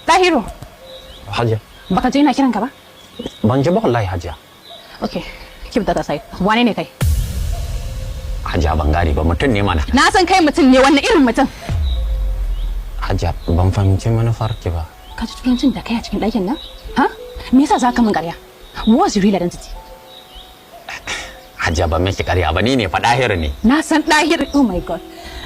Dahiru, Hajiya. Baka je ina kiran ka ba? Ban ji ba wallahi, Hajiya. Okay, keep that aside. Wane ne kai? Hajiya, ban gane ba, mutum ne mana. Na san kai mutum ne, wannan irin mutum. Hajiya, ban fahimci manufar ki ba. Ka ji turancin da kai a cikin ɗakin nan? Ha? Me yasa za ka min ƙarya? What's your real identity? Hajiya, ban miki ƙarya ba, ni ne fa, Dahiru ne. Na san Ɗahir. Oh my God.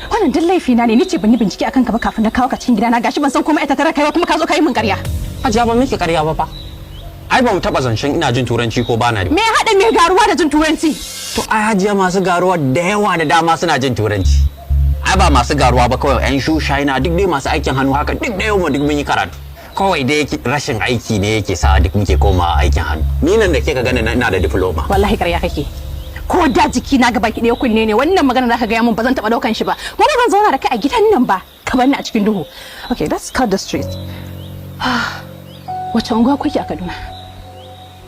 Wannan duk laifi na ne, ni ce ban yi bincike akan ka ba kafin na kawo ka cikin gidana. Gashi ban san komai a tattare kai ba, kuma ka zo ka yi min ƙarya. Hajiya, ban miki ƙarya ba fa. Ai ba mu taɓa zancen ina jin Turanci ko bana ji. Me ya haɗa mai garuwa da jin Turanci? To ai Hajiya, masu garuwa da yawa da dama suna jin Turanci. Ai ba masu garuwa ba kawai, yan shushaina duk dai masu aikin hannu haka duk da yawa duk mun yi karatu. Kawai dai rashin aiki ne yake sa duk muke komawa aikin hannu. Ni nan da ke ka gani ina da diploma. Wallahi ƙarya kake. Ko da jiki na gaba ki ɗaya kunne ne, wannan magana da ka gaya mun ba zan taɓa ɗaukan shi ba. Kuma ban zauna da kai a gidan nan ba. Ka bar ni a cikin duhu. Okay, let's cut the street. Wace unguwa kuke a Kaduna?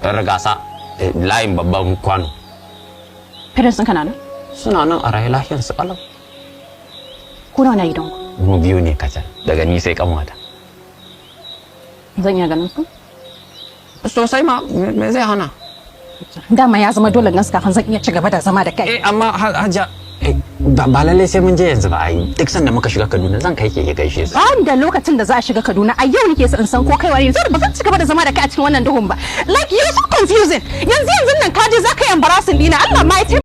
Rigasa, layin babban kwano. Parents ɗinka na nan? Suna nan a raye, lafiyar su kalau. Ku nawa na gidanku? Mu biyu ne kacal, daga ni sai kanwata. Zan iya ganin su? Sosai ma, me zai hana? Dama ya zama dole gansu kafin zan iya ci gaba da zama da kai. Eh, amma Hajiya, ba lalle sai mun je yanzu ba ai. Duk sanda muka shiga Kaduna zan kai ke gaishe su. Ba da lokacin da za a shiga Kaduna, a yau nake so in san ko kai wani ne. Ba zan ci gaba da zama da kai a cikin wannan duhun ba. Like, you're so confusing. Yanzu yanzu nan ka je za ka yi embarrassing dina. Allah ma ya.